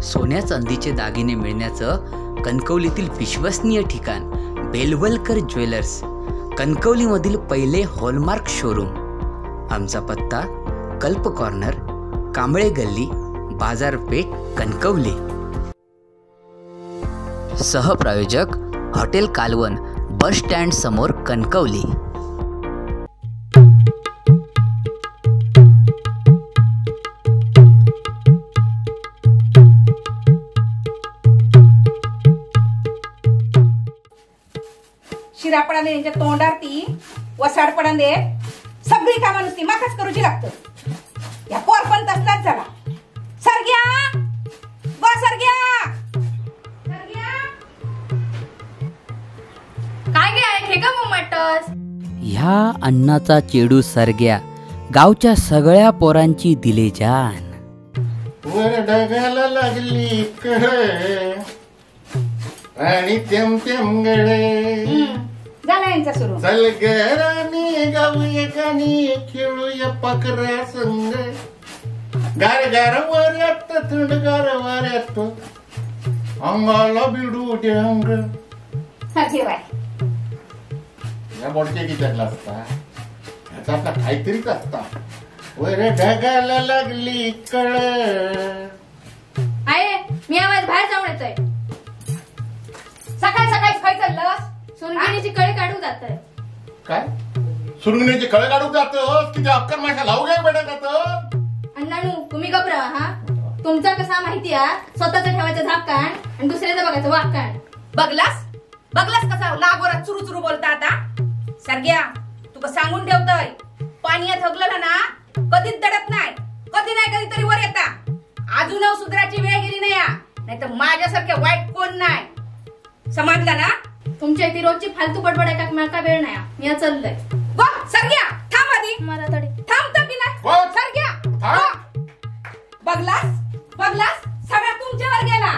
सोन्या चांदीचे दागिने मिळण्याचं कणकवलीतील विश्वसनीय ठिकाण बेलवलकर ज्वेलर्स, कणकवलीमधील पहिले हॉलमार्क शोरूम। आमचा पत्ता कल्प कॉर्नर, कांबळे गल्ली, बाजारपेठ, कणकवली। सहप्रायोजक हॉटेल कालवण, बस स्टँड समोर, कणकवली। शिरापडा दे यांच्या तोंडार ती वसाडपडा दे, सगळी कामं नुसती माकाच करूची लागतं। या पोर पण तसलाच झाला। सरग्या गो सरग्या, सरग्या काय गे आहे का मटस? ह्या अन्नाचा चेडू सरग्या गावच्या सगळ्या पोरांची दिले जान। वर ढगाला लागली कळ आणि तेम तेम गळे झाला यांचा सुरू। चल ग राणी गाऊया गाणी, खेळूया पाखरा संग, गार गार वाऱ्यात थंड गार वाऱ्यात अंगाला बिडू दे अंग। या मोडके किती असता ह्याचा आपला काहीतरीच असता। वर ढगाला लागली कळ। आहे मी आवाज बाहेर जाऊन येतोय। सकाळी सकाळी काय चाललं? सुरंगणीची कळे काढू जातोय। काय सुरंगणीची कळे काढू जातो? किती अक्कल माशा लावू घ्या बेटा जातो। अण्णानू तुम्ही घबरा हा, तुमचा कसा माहिती आ, स्वतःच ठेवायचं झापकाण आणि दुसऱ्याचं बघायचं वाककाण। बघलास बघलास कसा लागोरा चुरू चुरू बोलता आता। सरग्या तुका सांगून ठेवतोय, पाण्यात हगलेला ना कधीच दडत नाही, कधी नाही कधी तरी वर येता। अजून सुधराची वेळ गेली नाही, नाही तर माझ्यासारख्या वाईट कोण नाही, समजलं ना? तुमच्या ती रोजची फालतू बडबड ऐकाक माका वेळ नाही, मी चाललंय। गो सरग्या थांब आधी, मला तरी थांबता की नाही? सरग्या बघलास बघलास सगळा तुमच्यावर गेला।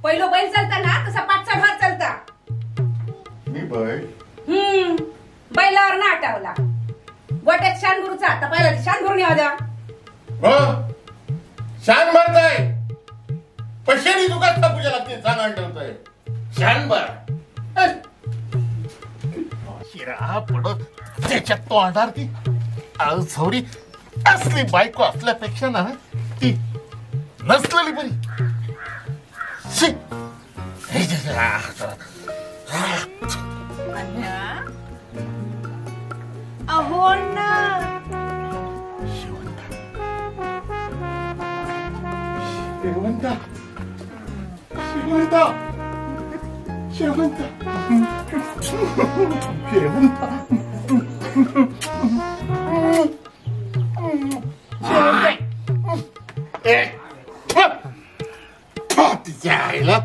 पहिलो बैल चालता ना तसा पाचचा ढार चालता। मी बैल बैलावर ना आटावला गोट्यात शान भरूचा। आता पहिला शान भरून यावं द्या। हो शान भरताय पैशानी तुका पूजा लागते, सांग आणतोय शान भर। शिरा पडत त्याच्या तोंडार ती सॉरी असली बायको असल्यापेक्षा ना ती नसलेली बरी। अहो ना शेवंता, शेवंता, शेवंता, शेवंता, तिच्या आईला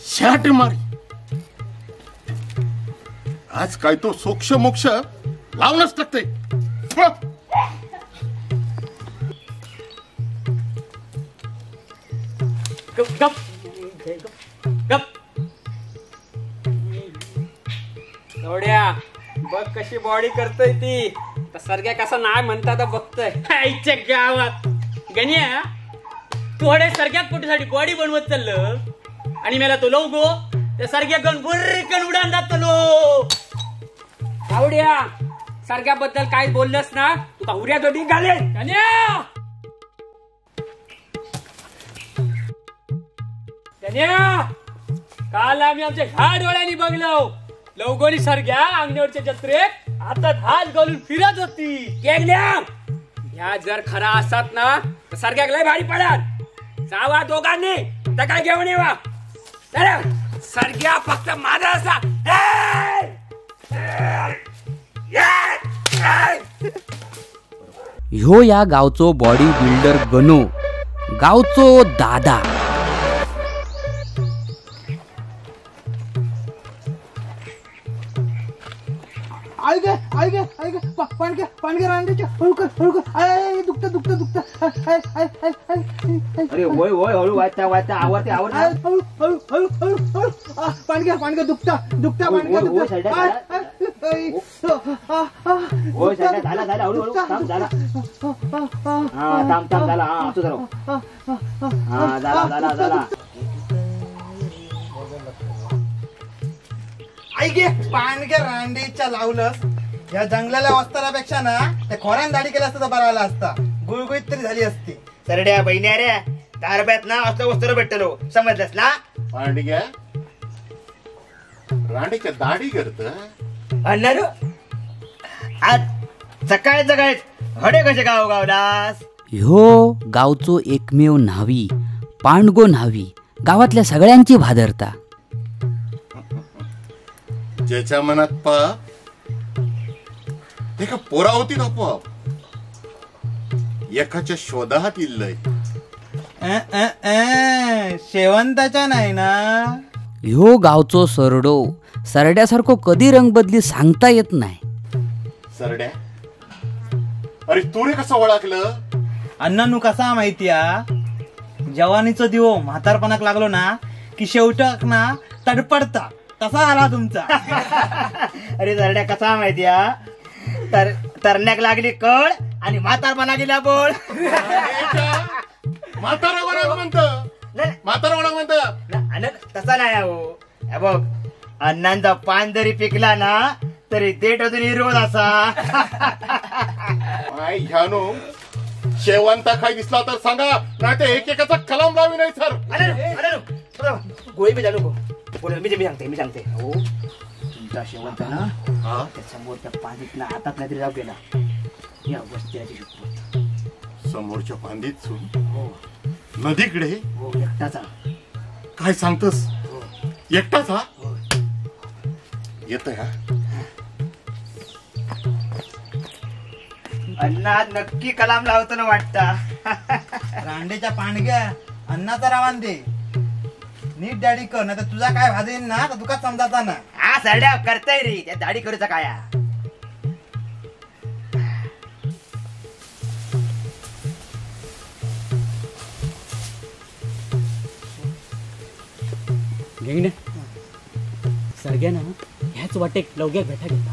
शाट मारी। आज काय तो सोक्ष मोक्ष लावूनच टाकते। गप गप गप एवढ्या बघ कशी बॉडी करतोय ती। सरग्या कसा नाही म्हणता तर बघतोय। आईच्या गावात गण्या थोडे सरग्यात पोटीसाठी बॉडी बनवत चाललं आणि मला तो लवगो त्या सरग्या गण बुरकन उडान जातलो। आवड्या सरग्याबद्दल काय बोललंस ना तुका उऱ्या जोडी घालेल। गण्या गण्या काल आम्ही आमच्या ह्या डोळ्यांनी बघलो लवगोनी सरग्या अंगणेवरच्या जत्रेत हातात हात घालून फिरत होती। ह्या जर खरा असत ना तर सरग्याक लय भारी पडाल। जावा दोघांनी तर काय घेऊन येवा। सरग्या फक्त माझा असा। ह्यो या गावचो बॉडी बिल्डर गणो, गावचो दादा। आई गे आई गे आई गे पाणक्या पाणक्या रांडेच्या हळू कर हळू कर, I दुखतं दुखतं दुखतं, I I I I. अरे होय होय हळू वाचा वाचा आवरते आवरते, हळू हळू हळू हळू हळू पाणक्या। पांडग्या पांडग्या दुखता दुखता पांडग्या दुखता. झाला झाला हळूहळू थांब झाला. हा थांब थांब झाला. हा असं झालं. हा झाला झाला झाला. आई गे पांडग्या रांडेच्या लावलंस. या जंगलाला वस्तारापेक्षा ना त्या खोऱ्यान दाढी केला असता तर बरा आला असता, गुळगुळीत तरी झाली असती. सरड्या बहिण्या रे 10 रुपयात ना असलं वस्त्र भेटलो समजलंस ना. पांडग्या रांडेच्या दाढी करत अण्णारू आज सकाळी सकाळीच हडे कसे गाव गावलास. ह्यो गावचो एकमेव न्हावी पांडगो न्हावी गावातल्या सगळ्यांची भादरता. ज्याच्या मनात पाप ते का पोरा होती आपोआप एकाच्या शोधात इल्लय. शेवंताच्या नाही ना. ह्यो गावचो सरडो सरड्यासारखो कधी रंग बदली सांगता येत नाही. सरड्या अरे तू रे कसं ओळखलं? अण्णानू कसा माहितीया, जवानीचो दिवो म्हातारपणाक लागलो ना की शेवटाक ना तडपडता तसा आला तुमचा. अरे सरड्या कसा माहितीया, तर तरण्याक लागली कळ आणि म्हातारपणा गेला बोळ. म्हातारा कोणाक म्हणत? म्हातारा कोणाक म्हणत? तसा नाही हो. हे बघ अण्णांचा पान जरी पिकला ना तरी देठ अजून हिरवत असा. ह्यानो शेवंता खाय दिसला तर सांगा, नाही तर एकेकाचा कलम लावी नाही सर. अरे गोळी बी जाणू बोल. मी सांगते मी सांगते. हो तुमचा शेवंता ना त्या समोरच्या पांदीत ना हातात नाही तरी जाऊ गेला या वस्त्याची शपथ. समोरच्या पांदीत सून नदीकडे हो एकटाचा. काय सांगतस? एकटाच? हा येतोय. हा अण्णा नक्की कलाम लावतो ना वाटता. रांडेच्या पांडग्या अण्णाचा रावान दे, नीट दाढी कर नाही तर तुझा काय भाजेल ना तर तुका समजाचा ना. हा सरड्या करताय रे त्या दाढी करूचा काय. घेंगण्या सरग्या ना ह्याच वाटेक लवग्याक भेटा घेता.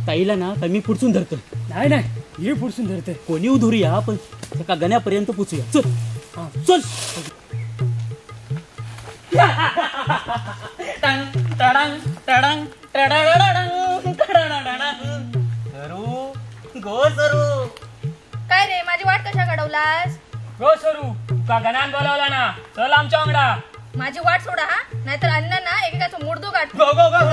ताईला ना मी पुढसून धरतो. नाही नाही हे पुढसून धरतोय. कोणी धरूया पण एका गण्यापर्यंत पोचूया. चल चल. टडांग टडांग टडांग. सरू गो सरू. काय रे माझी वाट कशा घडवलास? गो सरू तुका गणान बोलावला ना, चल आमच्या वांगडा. माझी वाट सोडा हा, नाहीतर अण्णा ना एकेकाचं मुडदो काढ. गो गो गो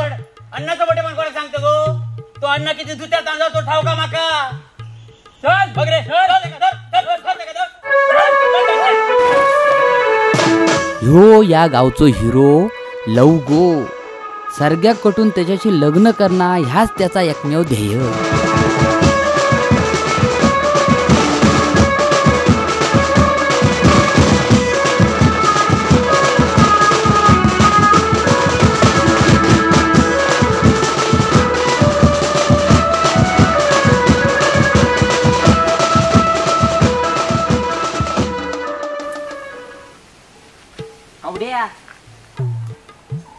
अण्णाचं मोठे पण कोणा सांगतो गो? तो अण्णा किती धुत्या तांदळा तो ठाव का माका. चल बघ रे. ह्यो या गावचो हिरो लवगो. सरग्याकटून त्याच्याशी लग्न करणं ह्याच त्याचा एकमेव ध्येय.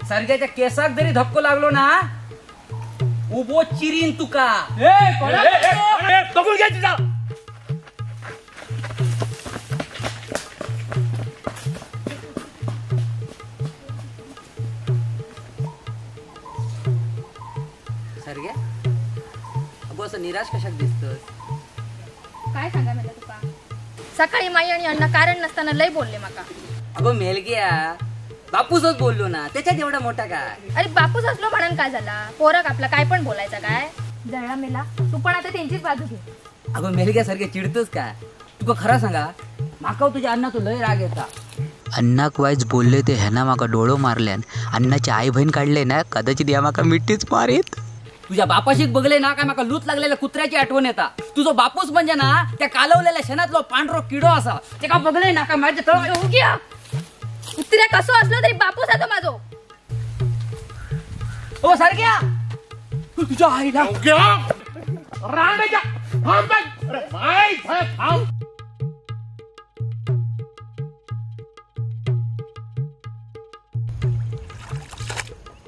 सरग्याच्या केसाक जरी धक्को लागलो ना उभो चिरीन तुका. बघून घ्या तुझा. सरग्या अगो असं निराश कशाक दिसतोस? काय सांगा मला तुका, सकाळी माई आणि अण्णा कारण नसताना लय बोलले माका. अगो मेलग्या बापूसच बोललो ना, त्याच्यात एवढा मोठा काय? अरे बापूस असलो म्हणून काय झाला, पोरक आपला काय पण बोलायचा काय? जळला मेला तू पण आता त्यांचीच बाजू घे. अगं मेलग्यासारखे चिडतोस काय? तुका खरा सांगा माका तुझ्या अण्णा तो लय राग येता. अण्णाक वाईज बोलले ते ह्याना माका डोळो मारल्यान अण्णाची आई बहीण काढले ना कदाचित या माका मिठीच मारीत. तुझ्या बापाशीक बघले ना काय माका लूत लागलेल्या कुत्र्याची आठवण येता. तुझो बापूस म्हणजे ना त्या कालवलेल्या शेणातलो पांढरो किडो असा, ते का बघले ना काय माझ्या तळ. कुत्र्या कसो असलो तरी बापूस आहे तो माझो. ओ सारख्या तुझ्या आईला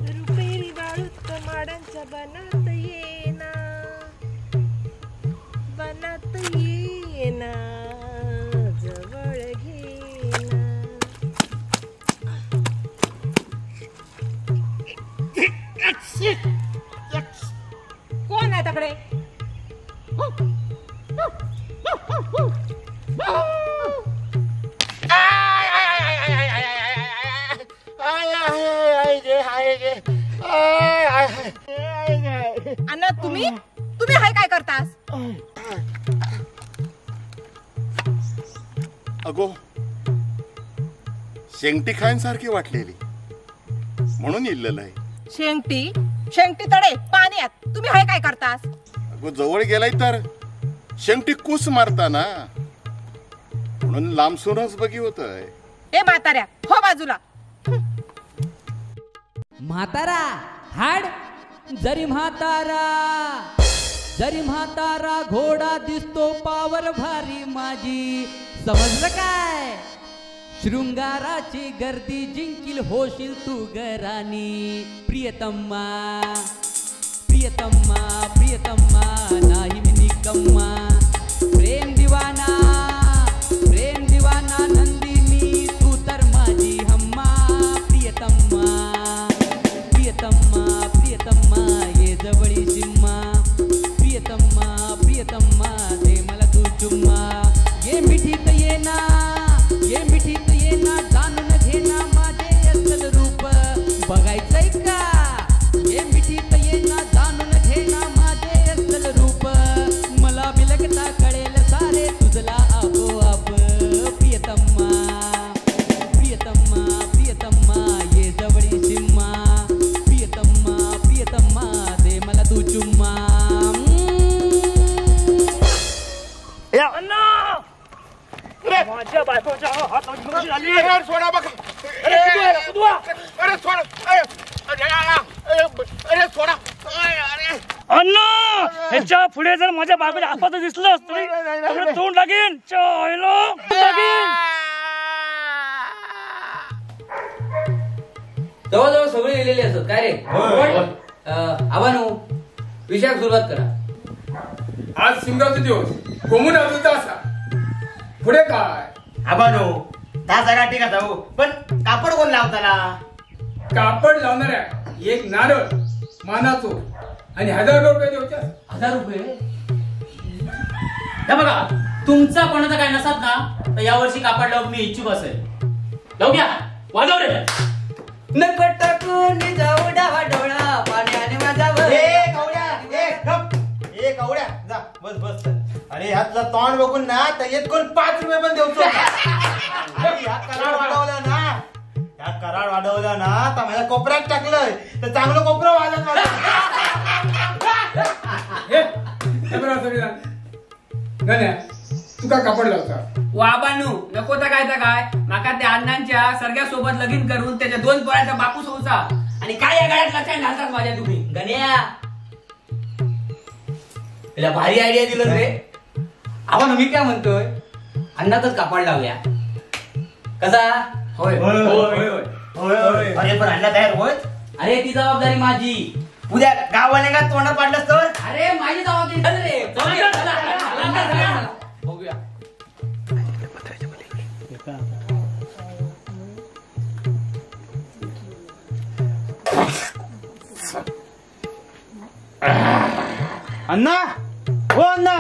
रुपेरी वाळूत माडांच्या बनात येना, बनात येना, जवळ घेना. कोण आहे तकडे? अण्णा तुम्ही तुम्ही हाय काय करतास? अगो शेंगटी खायसारखी वाटलेली म्हणून इल्लेलं आहे. शेंगटी शेंगटी तडे पाण्यात तुम्ही हाय काय करतास? अगो जवळ गेलाय तर शेंगटी कूस मारता ना, म्हणून लांबसूनच बघी होत. ए म्हाताऱ्या हो बाजूला. म्हातारा हाड जरी म्हातारा, जरी म्हातारा घोडा दिसतो पावर भारी माझी, समजलं काय? शृंगाराची गर्दी जिंकील होशील तू गराणी. प्रियतम्मा प्रियतम्मा प्रियतम्मा नाही मी निकम्मा, प्रेम दिवाना प्रेम दिवाना नंदिनी तू तर माझी हम्मा. प्रियतम्मा प्रियतम्मा प्रियतम्मा ये जवळी शिम्मा, प्रियतम्मा प्रियतम्मा दे मला तू चुम्मा. ये मिठीत ये ना, ये मिठीत ये ना, जाणून घेना माझे असल रूप बघायचंय का? ये मिठीत ये ना, जाणून घेना माझे असल रूप, मला बिलगता कळेल सारे तुझला आपोआप. प्रियतम्मा प्रियतम्मा प्रियतम्मा ये जवळी शिम्मा, प्रियतम्मा प्रियतम्मा दे मला तू चुम्मा. माझ्या बायकोच्या हात झाली. सोडा बघा. अरे सोडा, अरे सोडा. अण्णा ह्याच्या पुढे जर माझ्या बायकोच्या हातात दिसलं तरी तोंड लागेल लागेल. जवळजवळ सगळे लिहिलेले असत काय रे? आव्हानू विषयाक सुरुवात करा. आज शिमगावचा दिवस कोमून अजून असा पुढे काय? आबानो ता सगळा ठीक असा हो, पण कापड कोण लावताला? कापड लावणाऱ्या एक नारळ मानाचो आणि 1000 रुपये द्यायचे. 1000 रुपये? हे बघा तुमचा कोणाचा काय नसत ना तर यावर्षी कापड लावून मी इच्छुक असेल. लावू घ्या वाजव रे. नको टाकून जाऊ डावा डोळा पाण्याने माझा. ए कवड्या, ए गप, ए कवड्या जा बस बस. अरे ह्या तुझा तोंड बघून ना तर येत कोण 5 रुपये पण देऊचो. ह्या कराड वाढवला ना, ह्या कराड वाढवला ना तर माझ्या कोपऱ्यात टाकलंय तर चांगलं कोपरं वाजत. तुका कापड लावता वाबानू नको तर काय तर काय माका त्या अण्णांच्या सरग्या सोबत लगीन करून त्याच्या 2 पोरांचा बापूस होऊचा आणि काय या गळ्यात लक्षात घालतात माझ्या तुम्ही. गण्या तुला भारी आयडिया दिलं रे. आपण मी काय म्हणतोय अण्णातच कापड लावूया कसा? होय होय होय. अरे पण अण्णा तयार होत? अरे ती जबाबदारी माझी. उद्या गावाने का तोंड पाडलंस तर? अरे माझी जबाबदारी रे. बघूया. अण्णा, हो अण्णा.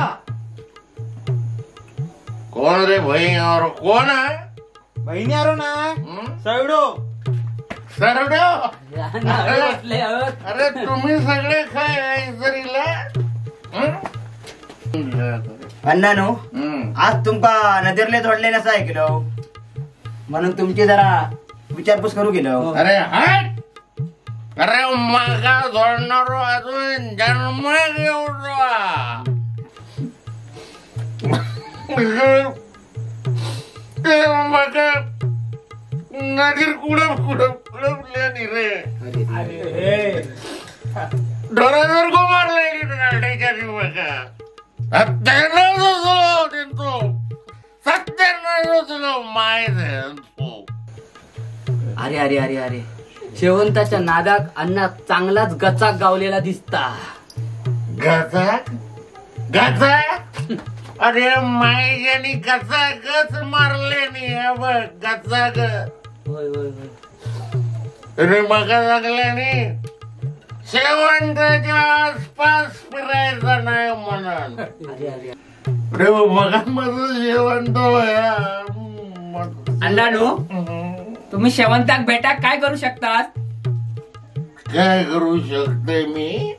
कोण रे भाई? और कोण आहे? बहिणी आरो ना सरडो. सरडो? अरे तुम्ही सगळे काय जरीला? अण्णा नो आज तुमका नजरले जोडले नसा ऐकलो म्हणून तुमची जरा विचारपूस करू गेलो. अरे हट, अरे मागा जोडणारो अजून जन्म एवढा. नदीर कुडप कुडप कुडपले रे. ढोरासारखं मारलंय बघा. सत्त्याण्णव माय. अरे अरे अरे अरे शेवंताच्या नादाक अण्णा चांगलाच गचाक गावलेला दिसता. गचाक गचाक? अरे मायजानी गचाकच मारले नी बघ गचाक. होय होय होय. अरे मका लागल्याने शेवंताच्या आसपास फिरायचं नाही म्हणून. अरे बघा माझं शेवंत. अण्णानू तुम्ही शेवंताक भेटा काय करू शकतात? काय करू शकते मी?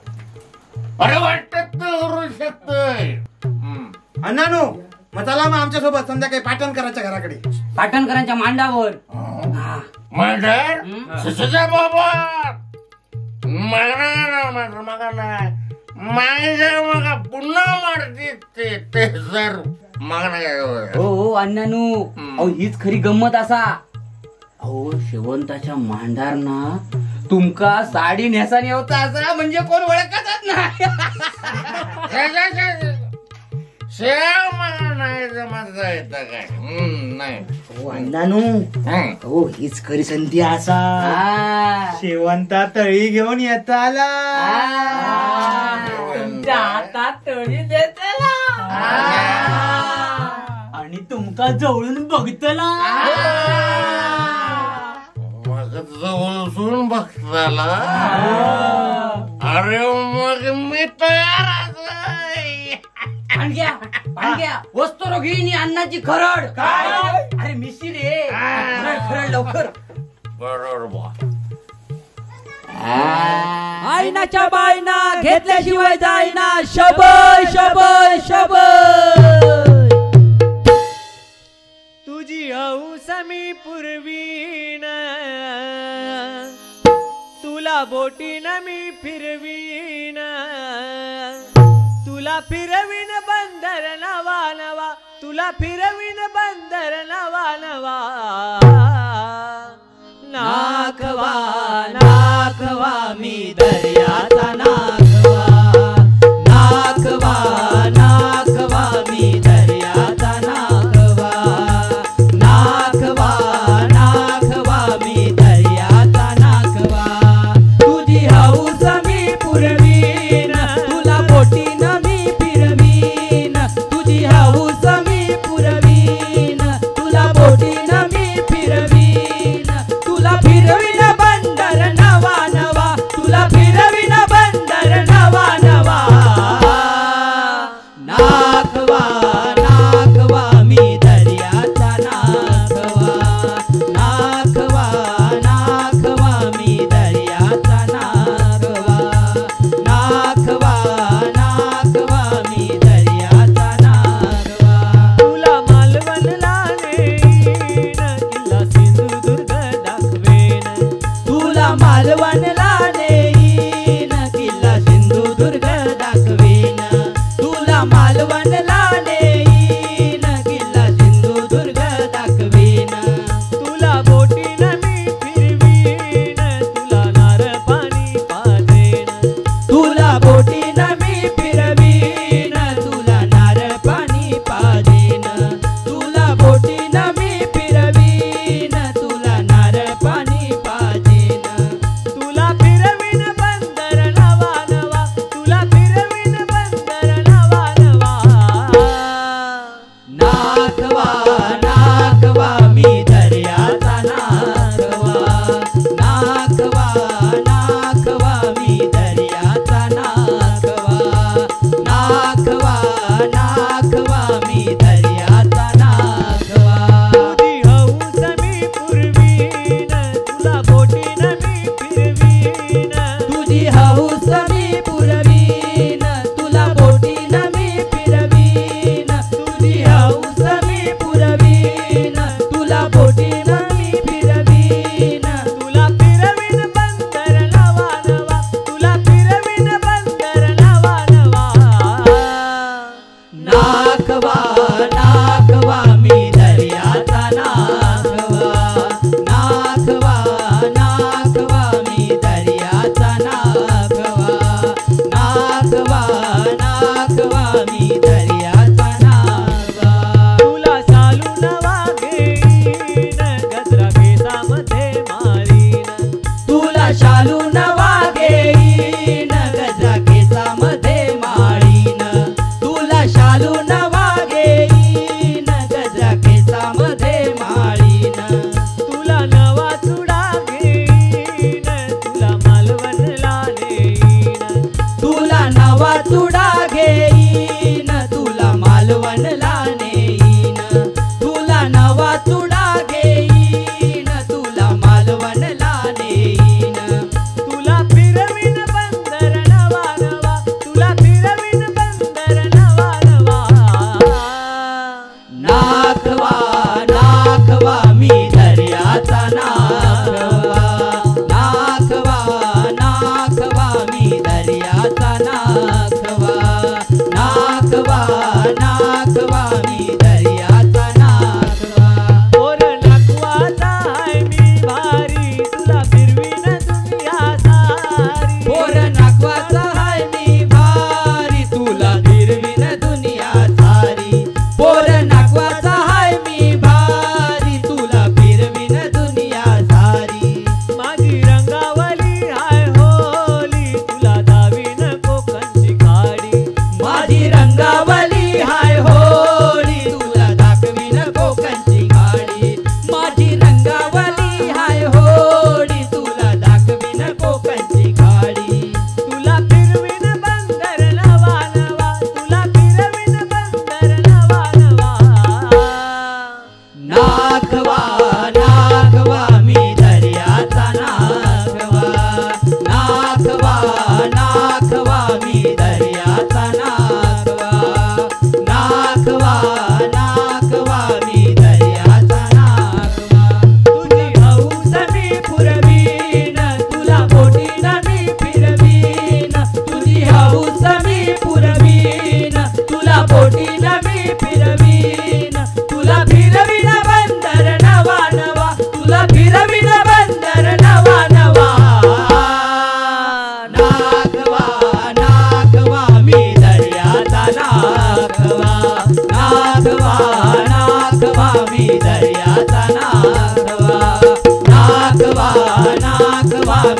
अरे वाटत करू शकतोय. अण्णानू मग चला मग आमच्या सोबत संध्याकाळी पाटणकरांच्या घराकडे. पाटणकरांच्या मांडावर. मांडार सुसुजा बाबा मागा नाही माझ्या मग पुन्हा मारते ते सर मागणार. हो हो अण्णानू अहो हीच खरी गंमत असा. अहो शेवंताच्या मांडार ना तुमका साडी नेसानी होता असा म्हणजे कोण ओळखतच नाही. काय नाही. हो अण्णानू हो हीच खरी संधी असा. शेवंता तळी घेऊन येताला तुमच्या हातात तळी देतला आणि तुमका जवळून बघतला. जवळून बघताला? अरे मग मी तयार. भांडग्या भांडग्या वस्तू रोगीनी अन्नाची खरड. काय? अरे मिशी रे खरड खरड लवकर. बरोबर. आईनाच्या बायना घेतल्याशिवाय जाईना. शबय शबय शबय तुझी हौस मी पुरवीन तुला बोटीन मी फिरवीन तुला फिरवीन बंदर नवा नवा तुला फिरवीन बंदर नवा नवा. नाखवा नाखवा मी दर्याचा नाखवा नाखवा नाखवा मी दर्याचा नाखवा नाखवा नाखवा मी दर्याचा नाखवा. तुझी हौस मी पुरवीन तुला बोटीन मी फिरवीन तुझी हौस मी पुरवीन तुला बोटीन मी फिरवीन तुला फिरवीन बंदर नवा नवा तुला फिरवीन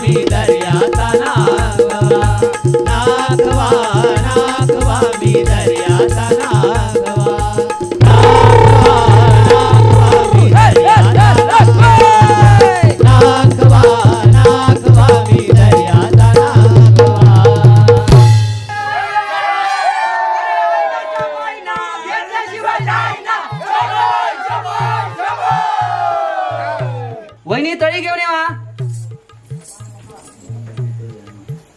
मी दर्याचा नागवा, नागवा नागवा मी दर्याचा नागवा, नागवा नागवा मी दर्याचा नागवा, नागवा नागवा मी दर्याचा नागवा. वहिनी तळी घेऊन येवा.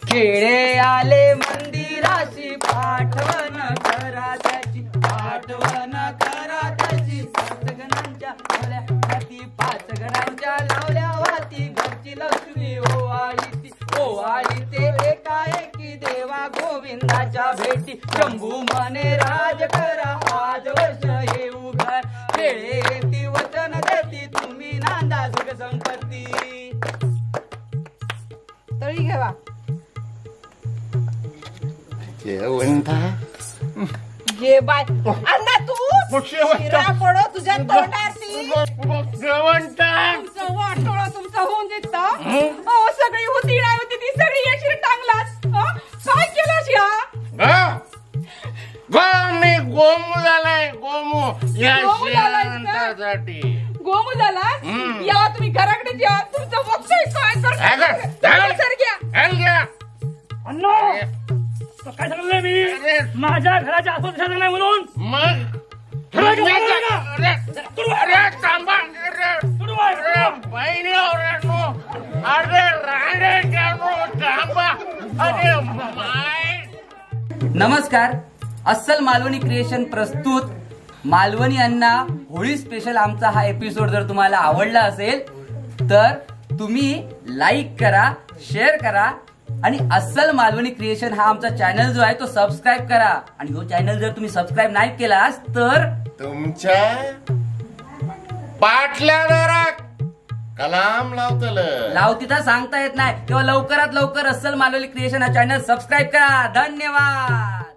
खेळे आले मंदिराशी पाठवण करा त्याची, पाठवण करा त्याची. पाच गणांच्या लावल्या वाती, पाच गणांच्या लावल्या वाती. घरची लक्ष्मी ओवाळी ओवाळी ते एकाएकी देवा गोविंदाच्या भेटी. शंभू मने राज करा आज वर्ष हे उघड. खेळे येती वचन देती तुम्ही नांदा सुख संपत्ती. तळी घेवा. शेवंता घे बाय. अण्णा तू शिरा पडो तुझ्या तोंडावरती. शेवंता तुमचं वाटोळं तुमचं होऊन देत. अहो सगळी होती नाही होती ती सगळी यशीर टांगलास. काय केलंस या? मी गोमू झालाय, गोमू या शेवंतासाठी. गोमू झाला? या तुम्ही घराकडे या. तुमचं बघतोय काय करतो. घ्या. अण्णा काय सांगले मी? माझ्या घराच्या आसपास नाही म्हणून मग. अरे थांबा. अरे बहिणी, अरे राणे थांबा. अरे माय. नमस्कार. अस्सल मालवणी क्रिएशन प्रस्तुत मालवणी अण्णा होळी स्पेशल आमचा हा एपिसोड जर तुम्हाला आवडला असेल तर तुम्ही लाईक करा, शेअर करा आणि अस्सल मालवणी क्रिएशन हा आमचा चॅनल जो आहे तो सबस्क्राईब करा. आणि हो चॅनल जर तुम्ही सबस्क्राईब नाही केलास तर तुमच्या पाटल्या दारात कलाम लावतलं. लावतीचा सांगता येत नाही. तेव्हा लवकरात लवकर अस्सल मालवणी क्रिएशन हा चॅनल सबस्क्राईब करा. धन्यवाद.